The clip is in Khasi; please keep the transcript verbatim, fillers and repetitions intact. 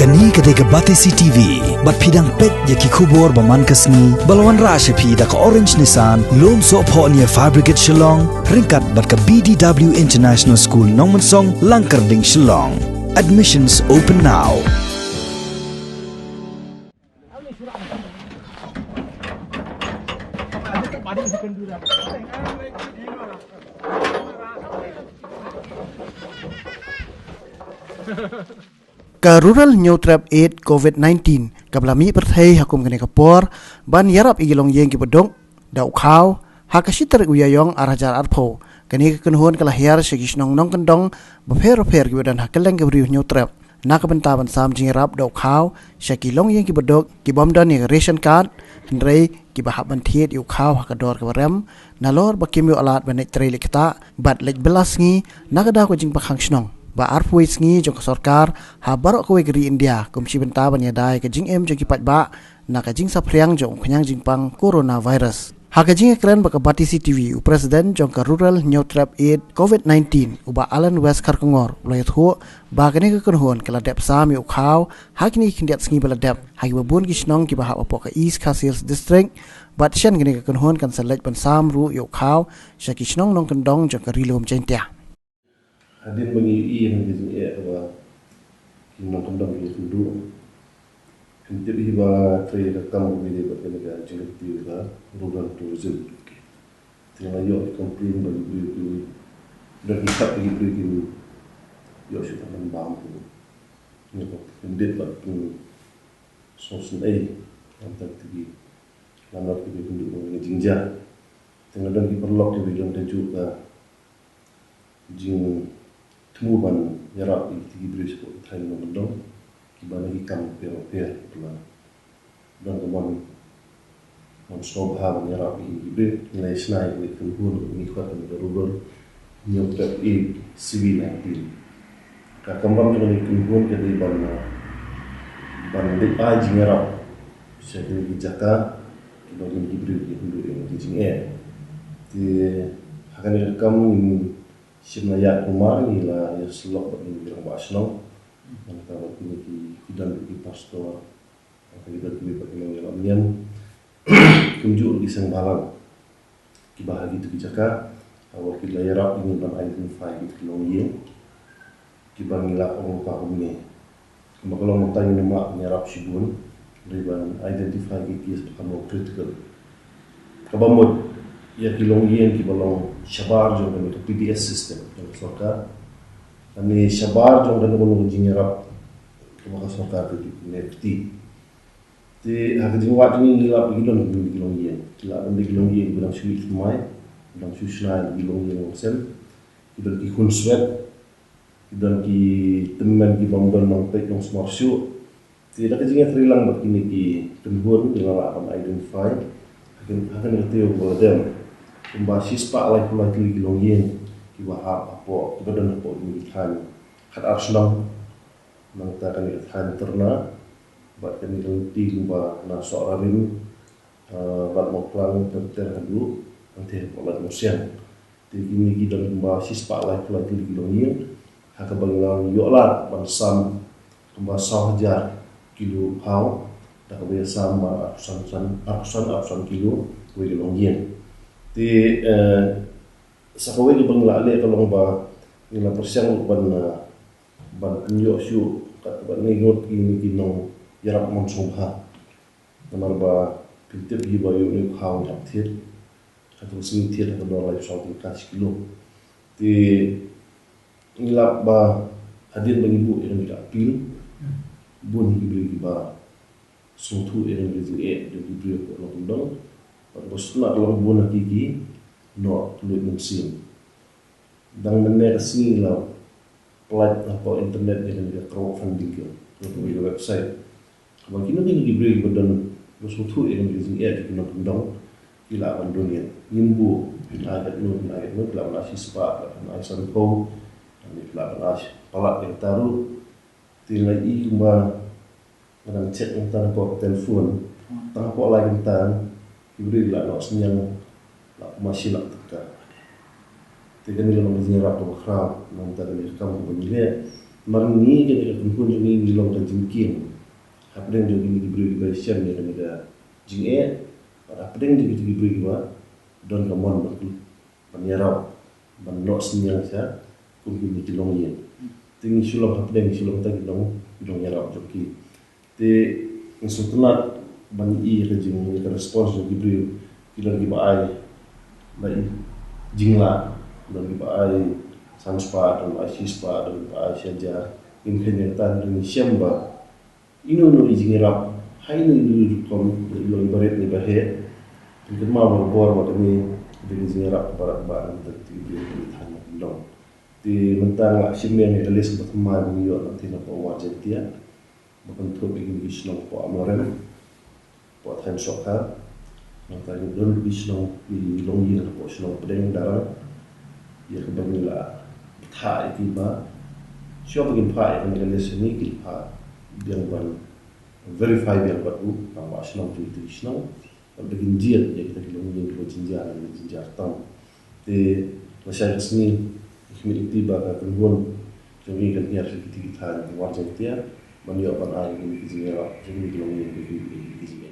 Kane ka dei ka Batesi T V, bad phi dang peit ïa ki khubor ba man ka sngi, ba la wanrah sha phi da ka Orange Nissan, Lumsohphoh near Fire Brigade Shillong, ryngkat bad ka B D W International School Nongmensong, Langkyrding, Shillong. Admissions open now. Ka Rural Hynñiewtrep Aid COVID nineteen, kaba la mih pyrthei ha kum kane ka por, ban ïarap ïa ki longïing kiba duk da u khaw, ha ka shi tarik u Ïaïong ar hajar arphew. Kane ka kynhun ka la hiar sha ki shnong nongkyndong bapher bapher kiba don ha kylleng ka Ri Hynñiewtrep, na ka bynta ban sam jingïarap da u khaw sha ki longïing kiba duk, ki bym don ïa ka ration card, hynrei kiba hap ban thied ïa u khaw ha ka dor kaba rem, nalor ba kim ïoh lad ban leit trei leit ktah bad leit bylla sngi, na ka daw ka jingpynkhang shnong ba arphew sngi jong ka sorkar ha baroh kawei ka ri India, kum shi bynta ban ïada ïa ka jingim jong ki paidbah na ka jingsaphriang jong u khñiang jingpang coronavirus. Ha ka jingïakren bad ka Batesi T V, u President jong ka Rural Hynñiewtrep Aid COVID nineteen, u Bah Alan West Kharkongor, u la ïathuh ba kane ka kynhun ka la dep sam ïa u khaw ha kine ki khyndiat sngi ba la dep ha kiba bun ki shnong kiba hap hapoh ka East Khasi Hills District, bad shen kane ka kynhun kan sa leit ban sam ruh ïa u khaw sha ki shnong nongkyndong jong ka Ri Lum Jaiñtia. Hadien ba ngi ïohi ïa ka jingeh kaba ki nongkyndong ki ïakynduh, phin tip hi ba trei ka kam kaba ïadei bad kane ka jingryntih ka rural tourism. Te nga la ïoh ki complain ba ki briew ki don ki khap ba ki briew kim ïoh shuh ban bam ki. Ngi ba phin dei bad phin sngewsynei, nangta ki lamler kiba ïakynduh ïa ka jingjia. Te nga don ki paralok kiba ïalong da juh ka jingthmu ban ïarap ïa ki briew sha ki thaiñ nongkyndong kiba na ki kam bapher bapher, kiba la don ka mon, mon sngewbha ban ïarap ïa ki briew. Ngi la ïa shna ïa ka kynhun, ngi khot kane ka Rural Hynñiewtrep Aid C V nineteen. Ka kamram jong kane ka kynhun ka dei ban, ban leit ai jingïarap sha kine ki jaka kiba kine ki briew ki ïakynduh ïa kine ki jingeh. Te ha kane ka kam ngin shim na ïaid kumar, ngi la ïasyllok bad kine ki rangbah shnong, nangta bad kine ki, ki don ki pastor, nangta ki don kiwei pat ki nongïalam niam, kumjuh ruh ki seng bhalang kiba ha kito ki jaka, ha ba ki la ïarap ïa ngi ban identify kito ki longïing kiba ngi la ong lypa kumne. Kumba ka long mynta ngim lah ban ïarap shibun, hynrei ban identify ki case ba ka long critical. Kaba mut ïa ki longïing kiba long shabar jong kane ka P D S system jong ka sorkar, lane shabar jong kano kano ka jingïarap kaba ka sorkar ka ju pynlong. Te ha ka jingwad jong ngi, ngi lap ba ki don ki longïing, ki lap ban dei ki longïing kiba dang shu mih thymmai, kiba dang shu shna ïa ki longïing longsem, ki don ki khun swet, ki don ki tymmen ki bym don nongpeit nongsumar shuh. Te da ka jingïatreilang bad kine ki kynhun ngi la lah ban identify ha kane, ha kane ka taïew kaba la dep kumba shispah laiphew lai tylli ki longïing kiba hap hapoh, kiba don hapoh kine ki thaiñ khatar shnong. Nangta kane ka thaiñ Tyrna bad kane ka lynti kumba na Sohrarim, ah, bad Mawphlang ter ter haduh hangtei hapoh Laitumkhrah. Te kine ki don kumba shispah laiphew lai tylli ki longïing, ha kaba ngi la ïoh lad ban sam kumba saw hajar kilo phaw, da kaba ïasam ba arphew san, arphew san, arphew san kilo kawei ka longïing. Te, eh, sa kawei kaba ngi la leh ka long ba ngi la pyrshang ban, eh, ban pynïoh shuh katba ngi ngut kine ki nongïarap mon sngewbha. Namar ba phin tip hi ba ïoh ne u khaw ngi hap thied, katba sngi thied ha ka dor laiphew saw tyngka shi kilo. Te ngi lap ba hadien ba ngi buh ïa kane ka appeal, bun hi ki briew kiba sngewthuh ïa kane ka jingeh jong ki briew hapoh nongkyndong, bad ba sngewthuh ka long bun ha ki ki noh luid mynsiem. Dang mynne ka sngi la pynlait hapoh internet ïa kane ka crowdfunding, ka, ka, ka website. Kaba kino kino ki briew kiba don, kiba sngewthuh ïa kane ka jingeh jong ki nongkyndong, ki lah ban donate. Ngim buh phin ai katno, phin ai katno, phi lah ban ai shispah, phi lah ban ai sanphew, phi lah ban ai palat ïa kata ruh. Te nga i kumba nga dang check mynta hapoh telephone, tang hapoh lai mynta ki briew ki la noh synñiang la kumba shi lak tyngka. Te kane ka long ka jingïarap kaba khraw na ka bynta kane ka kam kaba ngi leh. Namar ngi kane ka kynhun jong ngi ngi long ka jingkieng hapdeng jong kine ki briew kiba shem ïa kane ka jingeh, bad hapdeng jong kine ki briew kiba don ka mon ban kylli ban ïarap, ban noh synñiang sha kum kine ki longïing. Te ngi shu long hapdeng, ngi shu long tang ki long, ki long ïarap jong ki. Te ngi sngewtynnat ban i ka jing, ka response jong ki briew, ki don kiba ai ba i jinglah, don kiba ai san spah, don kiba ai shi spah, don kiba ai shi hajar. Ngim kheiñ ïa kata, ngi shem ba ino ino i jingïarap ha ino ino i rukom, i long iba rit ne iba heh, phin kynmaw ba ka bor ba kane ka dei ka jingïarap ba rat ba ngi, te ki briew ki thaiñ ba ki long. Te mynta nga la shim ïa ka list ba thymmai ba ngi ïoh na ka tnat ba War Jaiñtia, ba kynthup ïa kine ki shnong hapoh Amlarem. Hapoh thaiñ Sohkha, nangta ngi don ki shnong, ki longïing hapoh shnong Pdeng Darrang, ïa kaba ngi la bthah ïa ki ba shuwa ba kin phah ïa kane ka list, ngi kin phah biang ban verify biang bad u, tang ba shnong ki, ki shnong, bad ba kin jied ïa kita ki longïing kiba jynjar, ïa ki jynjar tam. Te lashai ka sngi, ngi khmih lynti ba ka kynhun jong ngi kan hiar sha kita ki thaiñ War Jaiñtia ban ïoh ban ai ïa ki jingïarap jong ki longïing kiba, kiba, kiba